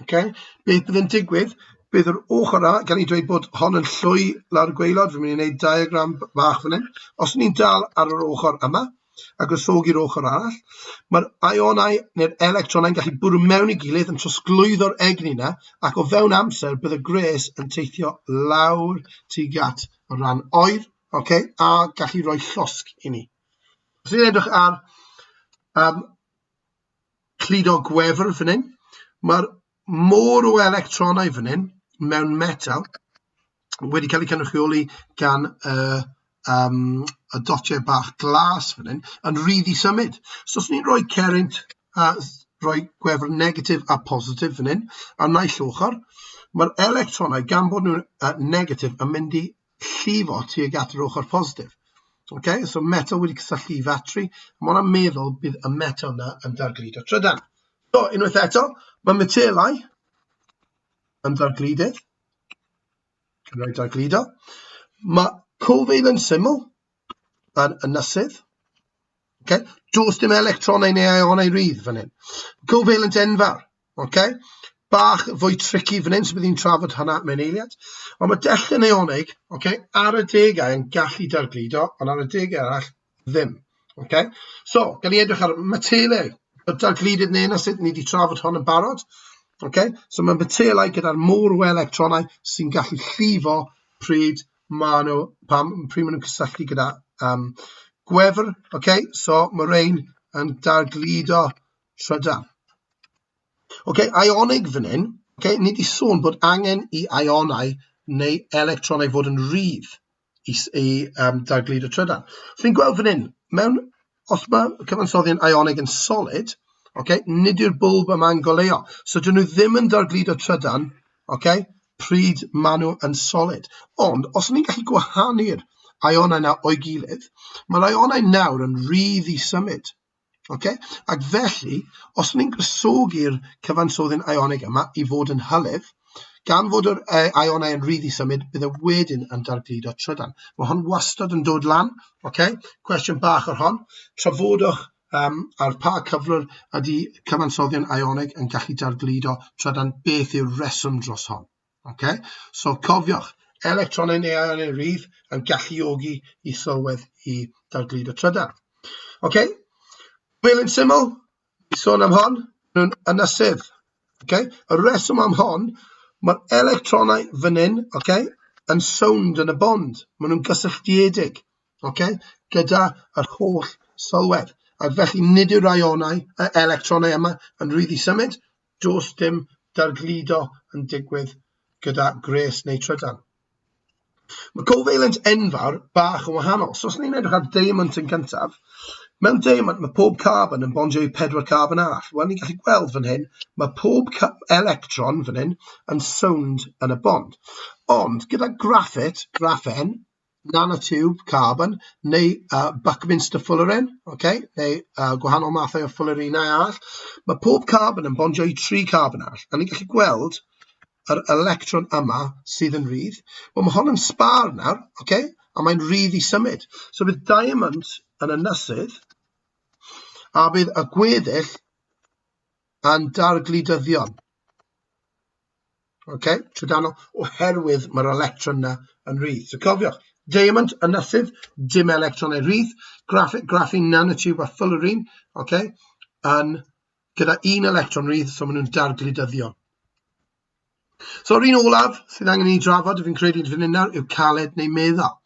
okay, beth bydd yn digwydd, bydd yr ochr yna, gan i dweud bod hon yn llwy lawr y gwaelod, fi'n mynd i wneud diagram bach fan hyn. Os ni'n dal ar yr ochr yma, a gwresogi'r ochr arall, mae'r ionau neu'r electronau'n gallu bwrw mewn i gilydd yn trosglwyddo'r egni yna, ac o fewn amser bydd y gwres yn teithio lawr tuag at y rhan oer, okay, a gallu rhoi llosg i ni. Os ni'n edrych ar cludo gwefr fan hyn, mae'r môr o electronau fan hyn mewn metel wedi cael eu cynrychioli gan y, y dotiau bach glas fan hyn yn rhydd i symud. So os ni'n rhoi cerrynt a rhoi gwefr negatif a positif fan hyn ar naill ochr, mae'r electronau, gan bod nhw'n negatif, yn mynd i llifo tuag at yr ochr positif. Okay? So metal wedi cysylltu i fatri, mae hwnna'n meddwl bydd y metal yna yn dargludo trydan. So, unwaith eto, mae metelau yn dargludydd. Can rhoi dargludo. Mae covalent syml yn ynysydd. Okay? Does dim electronau neu ionau rhydd fan hyn. Covalent enfawr. Okay? Bach fwy tricky fan hyn, so bydd hi'n trafod hynna mewn eiliad. Ond mae dellten ionig, okay, ar y degau yn gallu dargludo, ond ar y degau arall ddim. Okay? So, gan i edrych ar metelau. Y dargludydd neu yna sut ni wedi trafod hon yn barod. Okay? So mae metelau gyda'r môr o electronau sy'n gallu llifo pryd maen nhw, pam, pryd maen nhw'n cysylltu gyda gwefr. Okay? So mae rhain yn dargludo trydan. Okay, ionig fan hyn, okay, ni wedi sôn bod angen i ionau neu electronau fod yn rhydd i, i dargludo trydan. So ni'n gweld fan hyn, mewn, os mae cyfansoddion ionig yn solid, okay, nid yw'r bwlb yma'n goleuo. So dyn nhw ddim yn dargludo trydan, okay, pryd maen nhw yn solid. Ond os ni'n gallu gwahanu'r ionau yna o'i gilydd, mae'r ionau nawr yn rhydd i symud. Okay? Ac felly, os ni'n gwresogi'r cyfansoddyn ionig yma i fod yn hylif, gan fod yr ionau yn rhydd i symud, bydd e wedyn yn dargludo trydan. Mae hon wastad yn dod lan. Okay? Cwestiwn bach ar hon. Trafodwch ar pa cyflwr ydy cyfansoddion ionig yn gallu dargludo trydan, beth yw'r reswm dros hon. Okay? So cofiwch, electronau neu ionau rhydd yn galluogi i sylwedd i dargludo trydan. Okay? Fel yn syml, i sôn am hon, nhw'n ynysydd. Okay? Y reswm am hon, mae'r electronau fan hyn, okay, yn sownd yn y bond. Maen nhw'n gysylltiedig, okay, gyda yr holl sylwedd. Ac felly nid yw'r ionau, y electronau yma, yn rhydd i symud. Does dim dargludo yn digwydd gyda gwres neu trydan. Mae covalent enfawr bach yn wahanol. So os ni'n edrych ar diamond yn gyntaf, mewn diamond mae pob carbon yn bondio i pedwar carbon arall. Wel, ni'n gallu gweld fan hyn, mae pob electron fan hyn yn sownd yn y bond. Ond gyda graffit, graffen, nanotube carbon neu Buckminster fullerene, okay, neu gwahanol mathau o fullerenau arall, mae pob carbon yn bondio i tri carbon arall. A ni'n gallu gweld yr electron yma sydd yn rhydd. Wel, mae hon yn sbar nawr, okay, a mae'n rhydd i symud. So bydd diamond yn ynysydd, a bydd y gweddill yn dargludyddion. Okay, trydanol, oherwydd mae'r electron yna yn rhydd. So cofiwch, diamond, ynysydd, dim electronau rhydd, graffit, graphene, nanotube a fullerene, okay, yn gyda un electron rhydd, so maen nhw'n dargludyddion. So yr un olaf sydd angen i ni drafod, fi'n credu fan hyn nawr, yw caled neu meddal.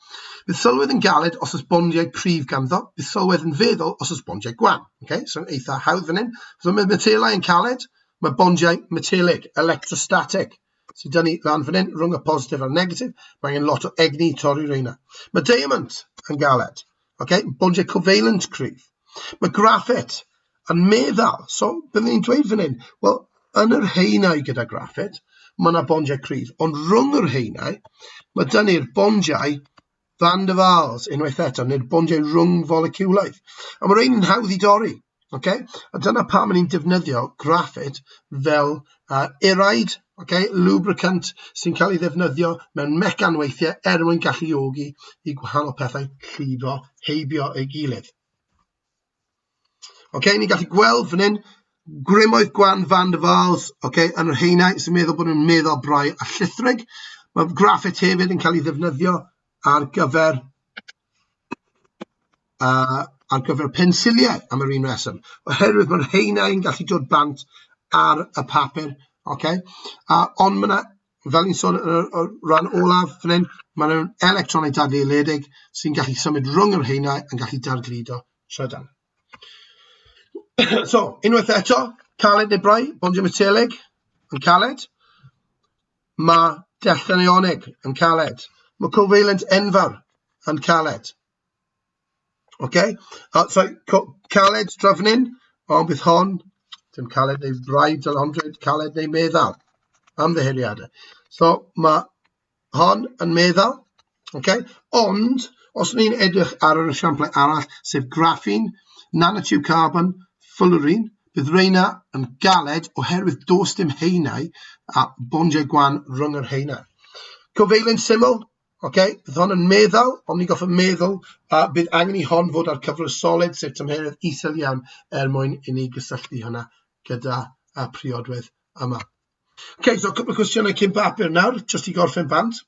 Bydd sylwedd yn galed os oes bondiau cryf ganddo, bydd sylwedd yn feddal os oes bondiau gwan. Okay? So eitha hawdd fan hyn. So mae metelau yn caled, mae bondiau metelig, electrostatic, sydd dyn ni lan fan hyn, rhwng y positif a'r negatif, mae angen lot o egni i torri reina. Mae diamond yn galed, okay? Bondiau covalent cryf. Mae graffit yn meddal. So, byddwn ni'n dweud fan hyn, wel, yn yr haenau gyda graffit, mae yna bondiau cryf, ond rhwng yr haenau, mae dyn ni'r bondiau van der Waals unwaith eto, neu'r bondiau rhwng foleciwlaidd. A mae rhain yn hawdd i dorri. Okay? A dyna pam ni'n defnyddio graffit fel eraid, okay? Lubricant sy'n cael ei ddefnyddio mewn mecanweithiau er mwyn galluogi i gwahanol pethau llifo heibio ei gilydd. Ok, ni'n gallu gweld fan hyn, grymoedd gwan Van der Waals, ok, yn yr haenau sy'n meddwl bod nhw'n meddwl brau a llithrig. Mae graffit hefyd yn cael ei ddefnyddio ar gyfer ar gyfer pensiliau am yr un reswm, oherwydd mae'r haenau yn gallu dod bant ar y papur, ok? Ond mae yna, fel ni'n sôn yn y rhan olaf fan hyn, mae nhw'n electronau dadleoledig sy'n gallu symud rhwng yr haenau yn gallu dargludo trydan. So, unwaith eto, caled neu brau, bondio metelig yn caled. Mae dellten ionig yn caled. Mae covalent enfawr yn caled. Okay? Sorry, caled draw fan hyn, ond bydd hon, dim caled neu braidd, dyle hon dweud caled neu meddal, ymddiheuriadau. So mae hon yn meddal, okay? Ond os ni'n edrych ar yr esiamplau arall, sef graffene, nanotube carbon, fullerene, bydd reina yn galed oherwydd does dim haenau a bondiau gwan rhwng yr haenau. Covalent syml, Ok, bydd hon yn meddal, ond ni'n gorfod meddwl, a bydd angen i hon fod ar cyflwr solid, sef tymheredd isel iawn, er mwyn i ni gysylltu hwnna gyda y priodwedd yma. Ok, so cwpl o cwestiynau cyn papur nawr, jyst i gorffen bant.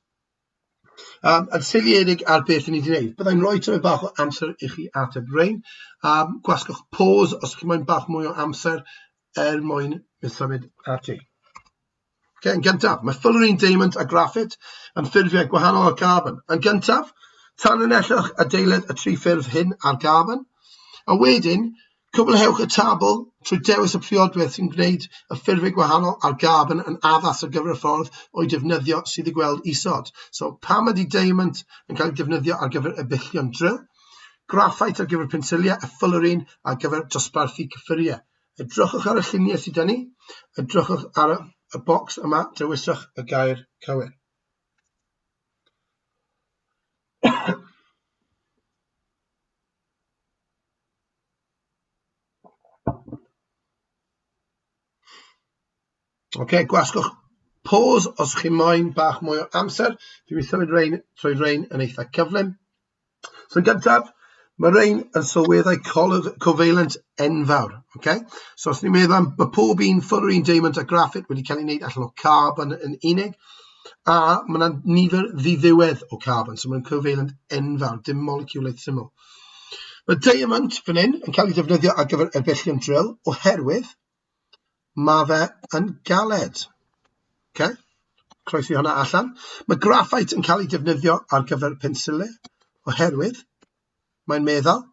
Yn seiliedig ar beth ni wedi gwneud. Byddai'n rhoi tymed bach o amser i chi ateb rhain. Gwasgwch pause os chi'n moyn bach mwy o amser er mwyn symud ati. Okay, yn gyntaf, mae fullerene, diamond a graffit yn ffurfiau gwahanol o'r carbon. Yn gyntaf, tanlinellwch adeiledd y tri ffurf hyn ar garbon. A wedyn, cwblhewch y tabl trwy dewis y priodwedd sy'n gwneud y ffurfiau gwahanol ar garbon yn addas ar gyfer y ffordd o'i defnyddio sydd i'w gweld isod. So, pam ydy diamond yn cael ei defnyddio ar gyfer ebyllion drill? Graffite ar gyfer pensiliau a fullerene ar gyfer dosbarthu cyffuriau. Edrychwch ar y lluniau sydd 'da ni, edrychwch ar y bocs yma, dewiswch y gair cywir. Ok, gwasgwch pause os chi moyn bach mwy o amser. Dwi'n mynd i symud rein trwy rein yn eitha cyflym. So yn gyntaf, mae rein yn sylweddau covalent enfawr. Okay? So os ni'n meddwl am, mae pob un fullerene, diamond a graffit wedi cael ei wneud allan o carbon yn unig, a mae yna nifer ddiddiwedd o carbon, so mae'n covalent enfawr, dim moleciwlaidd syml. Mae diamond fan hyn yn cael ei ddefnyddio ar gyfer erbyllion drill oherwydd mae fe yn galed. Okay? Croesi hwnna allan. Mae graffait yn cael ei defnyddio ar gyfer pensilau oherwydd mae'n meddal.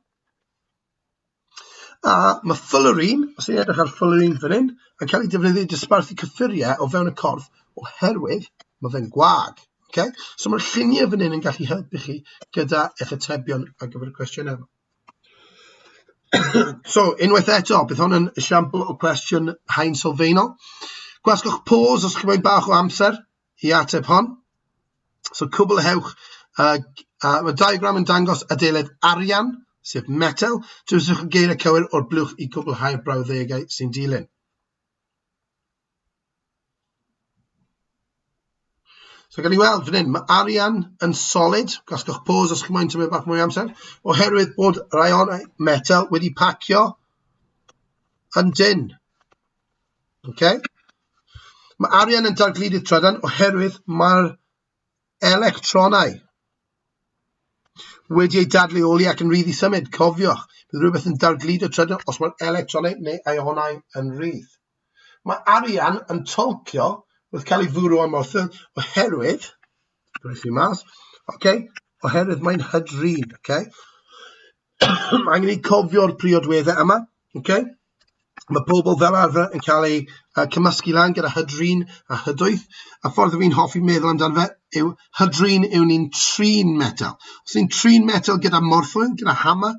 A mae fullerene, os ni'n edrych ar fullerene fan hyn, yn cael ei defnyddio i dosbarthu cyffuriau o fewn y corff oherwydd mae fe'n gwag. Okay? So mae'r lluniau fan hyn yn gallu helpu chi gyda eich atebion ar gyfer y cwestiynau yma. So, unwaith eto, bydd hwn yn esiampl o cwestiwn haen sylfaenol. Gwasgwch pause os chi'n moyn bach o amser i ateb hon. So, cwblhewch, mae diagram yn dangos adeiledd arian, sef metel. Dewiswch y geiriau cywir o'r blwch i gwblhau'r brawddegau sy'n dilyn. So gawn ni weld fan hyn, mae arian yn solid, gwasgwch pause os chi'n moyn tymor bach mwy o amser, oherwydd bod yr ionau metel wedi pacio yn dynn. Okay? Mae arian yn dargludydd trydan oherwydd mae'r electronau wedi eu dadleoli ac yn rhydd i symud. Cofiwch, bydd rhywbeth yn dargludo trydan os mae'r electronau neu ionau yn rhydd. Mae arian yn tolcio wrth cael ei fwrw am orthyl oherwydd, gwneud chi mas, okay, oherwydd mae'n hydrin, okay? Mae angen i cofio'r priodweddau yma, okay? Mae pobl fel arfer yn cael eu cymysgu lan gyda hydrin a hydwyth, a ffordd fi'n hoffi meddwl amdano fe yw hydrin yw ni'n trin metel. Os ni'n trin metel gyda morthwyl, gyda hammer,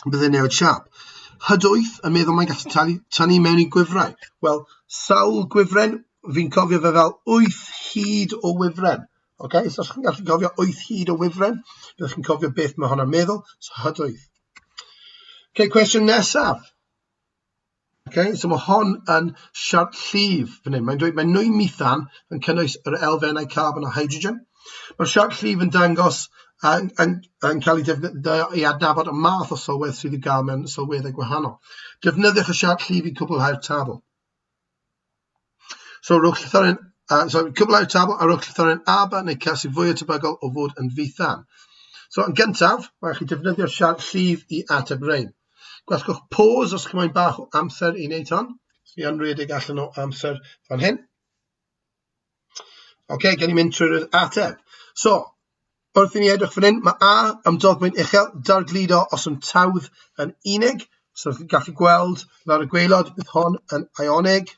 bydd e'n newid siâp. Hydwyth yn meddwl mae'n gallu talu, tynnu mewn i gwifrau. Wel, sawl gwifren, fi'n cofio fe fel 8 hyd o wifren. Okay? So os chi'n gallu cofio 8 hyd o wifren, byddwch chi'n cofio beth mae hwnna'n meddwl, so hydwyth. Okay, cwestiwn nesaf. Okay, so mae hon yn siart llif fan hyn. Mae'n dweud mae nwy methan yn cynnwys yr elfennau carbon a hydrogen. Mae'r siart llif yn dangos yn, yn, yn cael ei defnyddio i adnabod y math o sylwedd sydd i'w gael mewn sylweddau gwahanol. Defnyddiwch y siart llif i cwblhau'r tabl. So rhowch llythyren, so cwblhau'r tabl a rhowch llythyren A, B neu C sy'n fwy o tebygol o fod yn fethan. So yn gyntaf, mae chi defnyddio'r siart llif i ateb rhain. Gwasgwch pause os chi moyn bach o amser i wneud hon. So ni yn rhedeg allan o amser fan hyn. Oce, okay, gen i mynd trwy'r ateb. So, wrth i ni edrych fan hyn, mae A am dogfen uchel, dargludo os yn tawdd yn unig. So, chi'n gallu gweld lawr y gwaelod, bydd hon yn ionig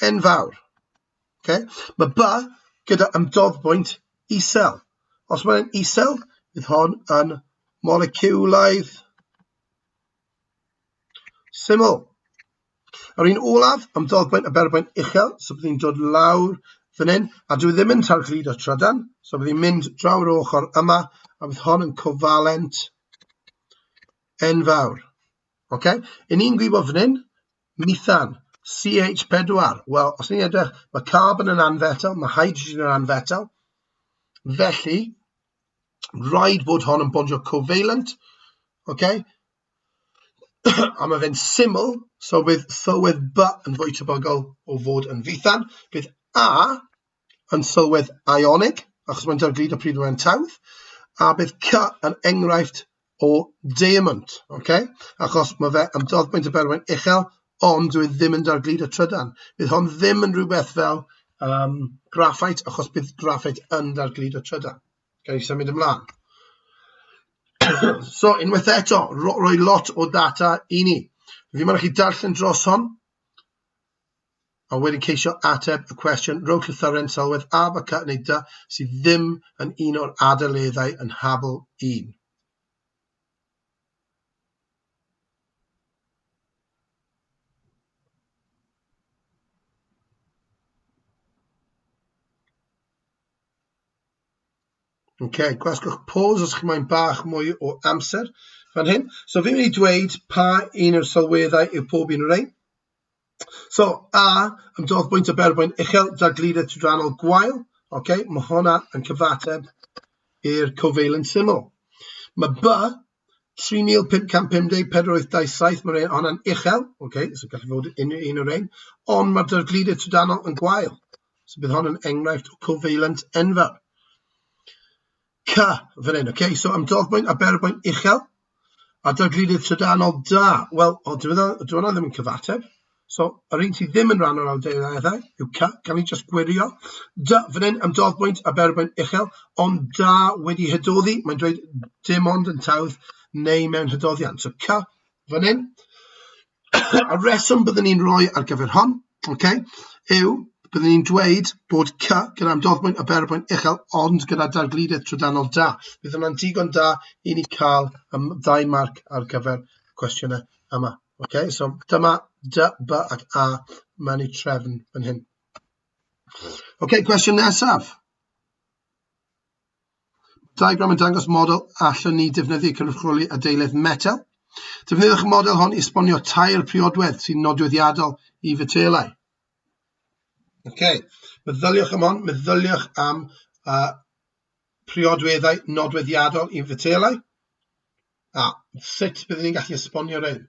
enfawr. Okay? Mae B gyda ymdoddbwynt isel. Os mae'n isel, bydd hon yn moleciwlaidd syml. Yr un olaf, am doddbwynt a berobwynt uchel, so bydd hi'n dod lawr fan hyn, a dwi ddim yn targludo trydan, so bydd hi'n mynd draw'r ochr yma, a bydd hon yn cofalent enfawr. Okay? I ni'n gwybod fan hyn, methan, CH4. Wel, os ni'n edrych, mae carbon yn anfetel, mae hydrogen yn anfetel, felly, rhaid bod hon yn bondio covalent, okay? A mae fe'n syml, so bydd sylwedd B yn fwy tebygol o fod yn fethan. Bydd A yn sylwedd ionig, achos mae'n dargludo pryd mae'n tawdd, a bydd C yn enghraifft o diamond, okay? Achos mae fe am doddbwynt y berwen uchel, ond dwi e ddim yn dargludo trydan. Bydd hon ddim yn rhywbeth fel graffait, achos bydd graffait yn dargludo trydan. Gawn ni symud ymlaen. So, unwaith eto, roi lot o data i ni. Fi moyn i chi darllen dros hon, a wedyn ceisio ateb y cwestiwn, rhowch llythyren sylwedd A, B, C neu D sydd ddim yn un o'r adeileddau yn nhabl 1. Ok, gwasgwch pause os chi moyn bach mwy o amser fan hyn. So fi'n mynd i dweud pa un o'r sylweddau yw pob un o'r rhain. So A, am doddbwynt a berbwynt uchel, dargludedd trydanol gwael. Ok, mae hwnna yn cyfateb i'r covalent syml. Mae B, 3,550, 4827, mae hwnna'n uchel, ok, so gallu fod unrhyw un o'r rhain, ond mae'r dargludedd trydanol yn gwael. So bydd hon yn enghraifft o covalent enfawr. C, fan hyn, ok, so am doddbwynt a berobwynt uchel, a dargludydd trydanol da. Wel, o, dwi hwnna ddim yn cyfateb. So, yr un sydd ddim yn rhan o'r adeileddau yw C. Gan ni just gwirio. D, fan hyn, am doddbwynt a berobwynt uchel, ond da wedi hydoddi. Mae'n dweud dim ond yn tawdd neu mewn hydoddiant. So, C, fan hyn. A reswm byddwn ni'n rhoi ar gyfer hon, okay, yw byddwn ni'n dweud bod C gyda amdoddbwynt a berobwynt uchel, ond gyda dargludedd trydanol da. Bydd hwnna'n digon da i ni cael y ddau marc ar gyfer y cwestiynau yma. Okay, so dyma D, B ac A mewn eu trefn fan hyn. Okay, cwestiwn nesaf. Diagram yn dangos model allwn ni defnyddio i cynrychioli adeiledd metel. Defnyddiwch y model hon i esbonio tair priodwedd sy'n nodweddiadol i fetelau. Okay. Meddyliwch am hon, meddyliwch am priodweddau nodweddiadol i fetelau. A sut byddwn ni'n gallu esbonio rhain?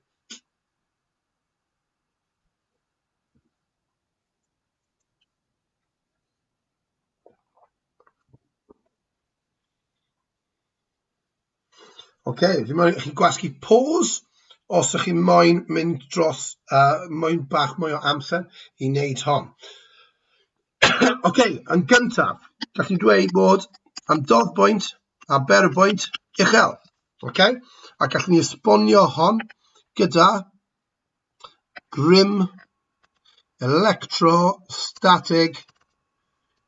Oce, okay, fi moyn chi gwasgu pause os ydych chi moyn mynd dros, moyn bach mwy o amser i wneud hon. Oce, okay, yn gyntaf, gallu dweud bod am doddbwynt a berobwynt uchel. Oce, okay? A gallwn ni esbonio hon gyda grym electrostatig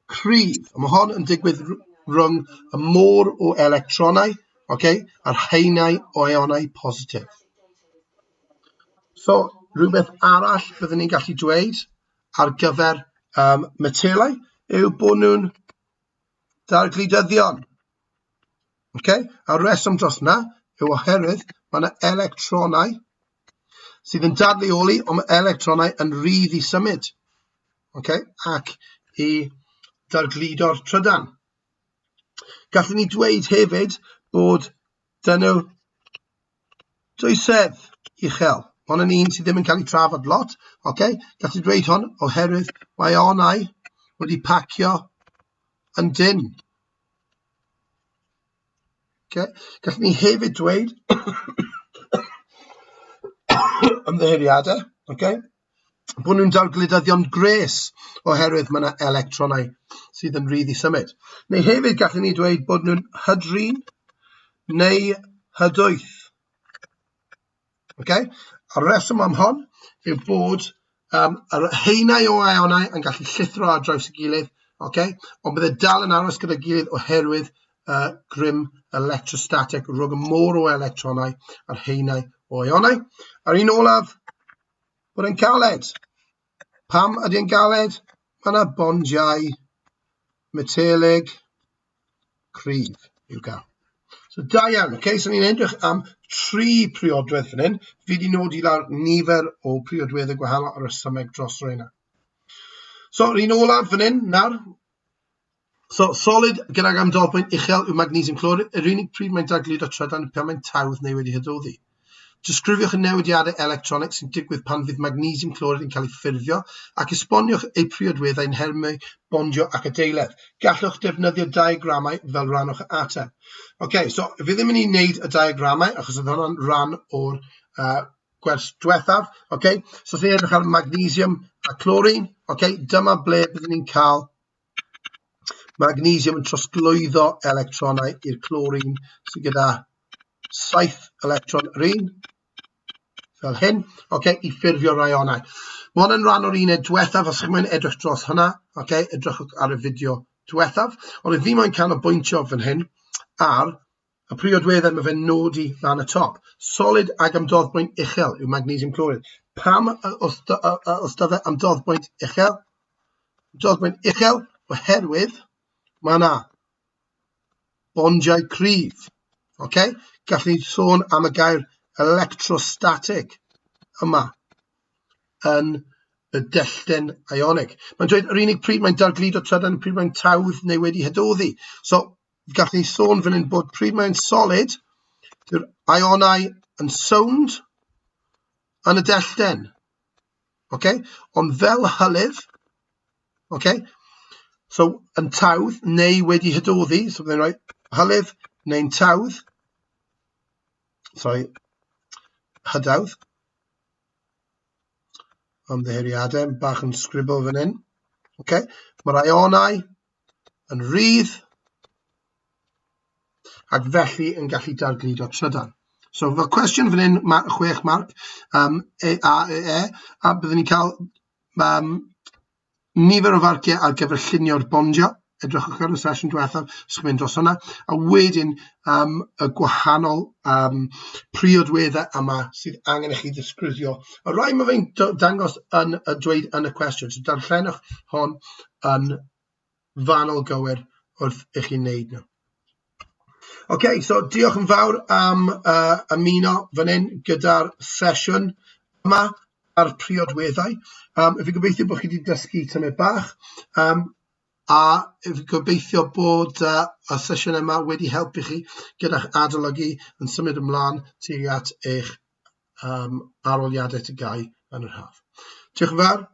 cryf. A mae hon yn digwydd rhwng y môr o electronau, okay, a'r haenau o ionau positif. So, rhywbeth arall byddwn ni'n gallu dweud ar gyfer metelau yw bod nhw'n dargludyddion. Okay? A'r reswm dros yna yw oherwydd mae yna electronau sydd yn dadleoli, ond mae electronau yn rhydd i symud, okay? Ac i dargludo'r trydan. Gallwn ni dweud hefyd bod dyn nhw dwysedd uchel. Mae hwn yn un sydd ddim yn cael ei trafod lot. Okay? Gallwn ni dweud hwn oherwydd mae onau wedi pacio yn dynn. Okay. Gallwn ni hefyd dweud ymddiheuriadau, okay, bod nhw'n dargludyddion gres oherwydd mae yna electronau sydd yn rhydd i symud. Neu hefyd gallwn ni dweud bod nhw'n hydrin neu hydwyth. Okay? A'r reswm am hon yw bod yr haenau o ionau yn gallu llithro ar draws y gilydd, okay? Ond bydde dal yn aros gyda'i gilydd oherwydd grym electrostatic rhwng y môr o electronau a'r haenau o ionau. A'r un olaf, bod e'n galed. Pam ydy e'n galed? Mae yna bondiau metelig cryf i'w gael. So da iawn, okay? So ni'n edrych am tri priodwedd fan hyn. Fi wedi nodi lawr nifer o priodweddau gwahanol ar resymeg dros rheina. So, yr un olaf fan hyn nawr. So, solid gydag amdolbwynt uchel yw magnesium clorid. Yr unig pryd mae'n dagludo trydan yw pan mae'n tawdd neu wedi hydoddi. Disgrifiwch y newidiadau electronig sy'n digwydd pan fydd magnesiwm clorid yn cael ei ffurfio ac esboniwch eu priodweddau yn nhermau bondio ac adeiledd. Gallwch defnyddio diagramau fel rhan o'ch ateb. Ok, so fi ddim yn ei wneud y diagramau achos oedd hwnna'n rhan o'r gwers diwethaf. Ok, so os ni'n edrych ar magnesiwm a clorin, ok, dyma ble byddwn ni'n cael magnesiwm yn trosglwyddo electronau i'r clorin sydd gyda 7 electron yr un, fel hyn, okay, i ffurfio'r ionau. Mae hwn yn rhan o'r uned diwethaf, os chi'n moyn edrych dros hynna, okay, edrychwch ar y fideo diwethaf. Ond fi moyn canolbwyntio fan hyn ar y priodweddau mae fe'n nodi lan y top. Solid ag amdoddbwynt uchel yw magnesium clorid. Pam os da fe amdoddbwynt uchel? Amdoddbwynt uchel oherwydd mae yna bondiau cryf. Okay? Gallwn ni sôn am y gair electrostatic yma yn y dellten ionig. Mae'n dweud yr unig pryd mae'n dargludo trydan, pryd mae'n tawdd neu wedi hydoddi. So, gallwn ni sôn fan hyn bod pryd mae'n solid, dyw'r ionau yn sownd yn y dellten. Okay? Ond fel hylif, okay? So yn tawdd neu wedi hydoddi, so byddai'n rhoi hylif neu'n tawdd, sorry, hydawdd. Ymddiheuriadau, bach yn sgribl fan hyn. Okay. Mae'r ionau yn rhydd ac felly yn gallu dargludo trydan. So fel cwestiwn fan hyn, 6 marc, E, A, E, E, a byddwn ni'n cael nifer o farciau ar gyfer llunio'r bondio, edrychwch ar y sesiwn diwethaf, os chi'n mynd dros hwnna, a wedyn y gwahanol priodweddau yma sydd angen i chi ddisgrifio. Y rai mae fe'n dangos yn y dweud yn y cwestiwn, so darllenwch hon yn fanwl gywir wrth i chi wneud nhw. OK, so diolch yn fawr am ymuno fan hyn gyda'r sesiwn yma a'r priodweddau. Fi'n gobeithio bod chi wedi dysgu tymed bach. A fi'n gobeithio bod y sesiwn yma wedi helpu chi gyda'ch adolygu yn symud ymlaen tuag at eich arholiadau TGAU yn yr haf. Diolch yn fawr.